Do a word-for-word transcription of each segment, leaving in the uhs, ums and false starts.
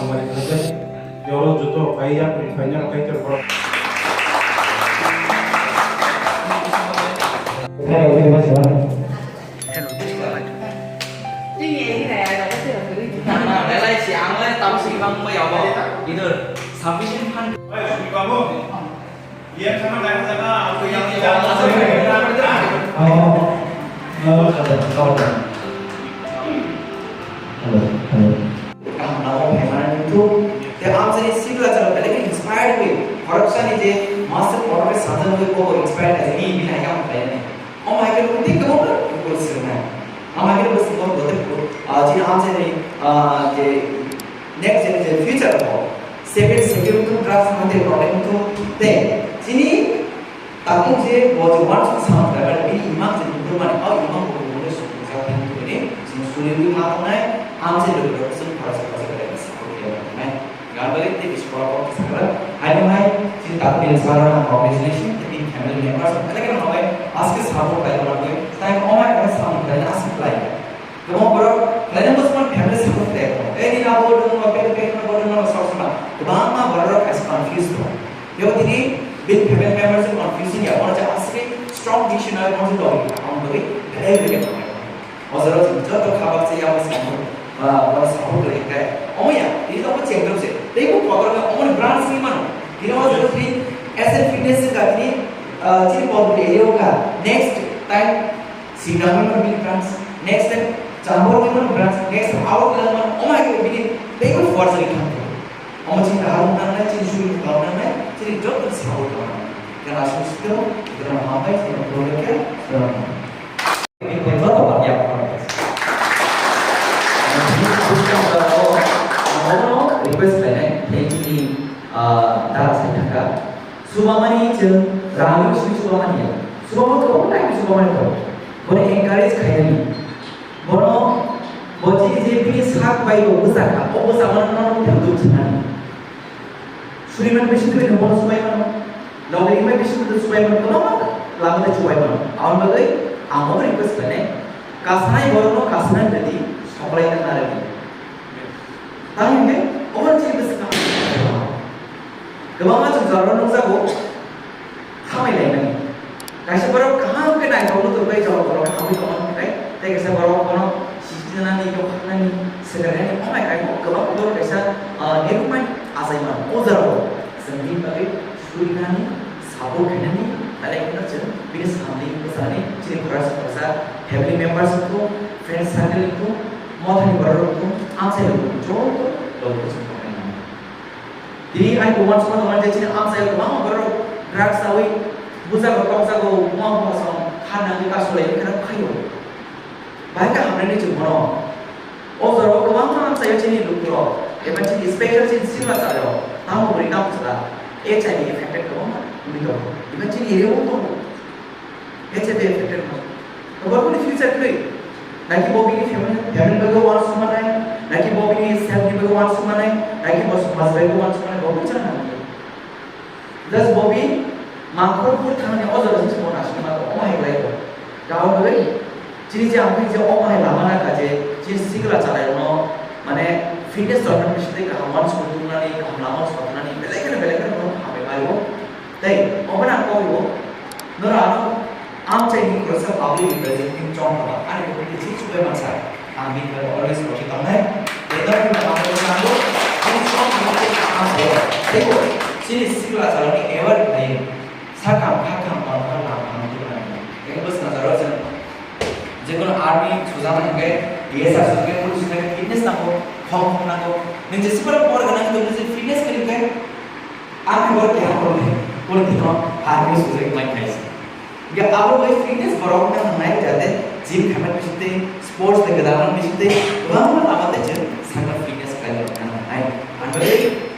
Yoro joto phai ya, phai ya, phai ya, phai ya. Belai si ang lai tam si bang bai abo. Either sufficient fund. Kaham nabo phaimani wngthuk. Tei amchaini sikla chwla belai khe inspired wi khoroksani je master khoroknwi sajagwi bobo inspired khaijani bini hai khe ang khlainani. Omo hai khe nukgo tei kwbangma rokni swngnai. Omo hai khe nukgo swngo bo tei, ah, chini amchaini, ah, je next gen je future o seven schedule wngthung, drugs wngthung, problem wngthung tei chini Tabuk je bo je uansuk samung khlai mani, bini imang je nukjakmani, o imang bo buino sukjak thani hwnwi chwng suriwi ma tongnai, amchai logi logi chwng khoroksa khoroksa khe support khlai tongnai. Gan bagwi tei bisi borok kok kisa kwrwng. Haino hai chini tabuk ni chwla rok congratulation tei bini family members rok belai kheno hambai aske support khlai tongmani, tai omo hai samung khlaina aswk khlai. Kwbangma borok khlaina bwswkmani family support khlai tongo. Tei nini abo dwngno, tei tei tei borok dwngno sok sima. Kwbangma borok rok kaisa confuse tongo. Tei bo tini bini family members rok confuse wngya, bono je aswk strong decision nai bono je logi, aboni bagwi belai belai khe tongo. O jora chwng joto kha baksa ya bo support, ah, bono support khlai khe. Omo ya, tini tongo chengdrop se. Tei bo kotor khe omoni branch wngwi mano. Tini o jora tini S N fitness wngkha tini, ah, chini Bodhgaya area wngkha. Next time Sibram wngmano bini branch, next time Chambor wngmano branch, next time Agartala wngmano, omo hai khe bini teibo forgery khamkha. Omo chini kaham nangnai, chini suri kaham nangnai, chini joto support nangnai. Kena aswk sitio, kena hambai, kena problem khe, kena hambai. Bini joto bagya. Request khlainai, thank you, ah, dara sai thangkha. Subamani chwng rangni simi subamani ya. Subamani kwbangma time subamani tongo. Bono encourage khainani. Bono bo chini je bini sak bai bo bwsa kha, o bwsa mano nono tei duk sanani. Suriman bisi twi no bono subai mano. Logri mai bisi twi subai mano, kwbangma lama tei subai mano. Aboni bagwi ang obo request khlainai. Kasanai borokno kasanai rwdi, soklai na rwdi. Tamo hwnkhe obo chini bwskango kwbangma chwng jorao nukjago, hamai laimani. Kaisa borok kaham khe naithok nukjago, tei jorao borok hamwi tongmani hwnkhe, tei kaisa borok bono sijinani, yokharnani, swkaknani, omo hai kaisa kwbangma borok kaisa, ah, nirokmani achai mano. O jorao chwng bini bagwi surinani, sabo khainani, belai kheno chwng bini samni bwsani chini khoroksa khoroksa family members wngkho, friend circle wngkho, mothani borok wngkho, amchai rok wngkho, joto logi chwng tongmani. Tini ani bo uansukma tongmani je chini amchai rok kwbangma borok drugs chawi bwsajak rok tokjago, buma buma song kha nangwi kasu lai wngkha khaio. Bahai khe hamnani chwng bono. O jorao kwbangma amchaio chini lukurok, eba chini special chini sikla chayarok, tamo bwrwi tamo chwla H I V affected kwbangma wngwi tongo. Eba chini area o tongo. H I V affected no. Borokni future kwrwi. Naki bo bini family, family bagwi uansukmanai, naki bo bini self ni bagwi uansukmanai, naki bo somaj bagwi uansukmanai, bo bini chana nangya. Just bo bini mangkhor pur thangni o jorao se bo naisingma tongo, omo hai khlai tongo. Karon bagwi chini je ang je omo hai lama nangkha je chini sikla chalairokno mane fitness department bisingtwi kaham uansukmung tubunani, kaham lama uansukmung tubunani, belai kheno belai kheno borok hambai maio. Tei obono ang kok rwo, norok ano amchaini khoroksa public representative chong kha ba, ani bwkhak twi chubai mansa. Ang bini bagwi always rogi tongnai. Tei norokni bagwi ang bo bini chong kha ba tei ang bo. Tei bo chini sikla chalani aware khlai. Sakam, khakam, tongkha, lamphang, tubunani. Tei bwskango chwng jekono army sujana hwnkhe, D S R sujana hwnkhe, police sujana hwnkhe, fitness nango, khong khong nango. Nwng jesa borok gwnang tongwi fitness kwrwi khe, Ang bo keha pore, pore tino army sujak mai khaisi. Ge abo bai fitness borok na nai jate gym khaimani bisingtwi, sports de gada mani bisingtwi, kwbangma lama tei je sakha fitness khlai rok na nai. Ang bai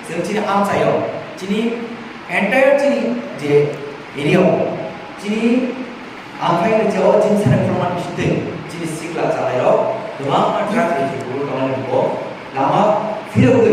chwng chini amchaio, chini entire chini je area o, chini Ang khai rwchao chini sana khorokma bisingtwi chini sikla chalairok kwbangma drug reject rwwi tongnai bo lama phirogwi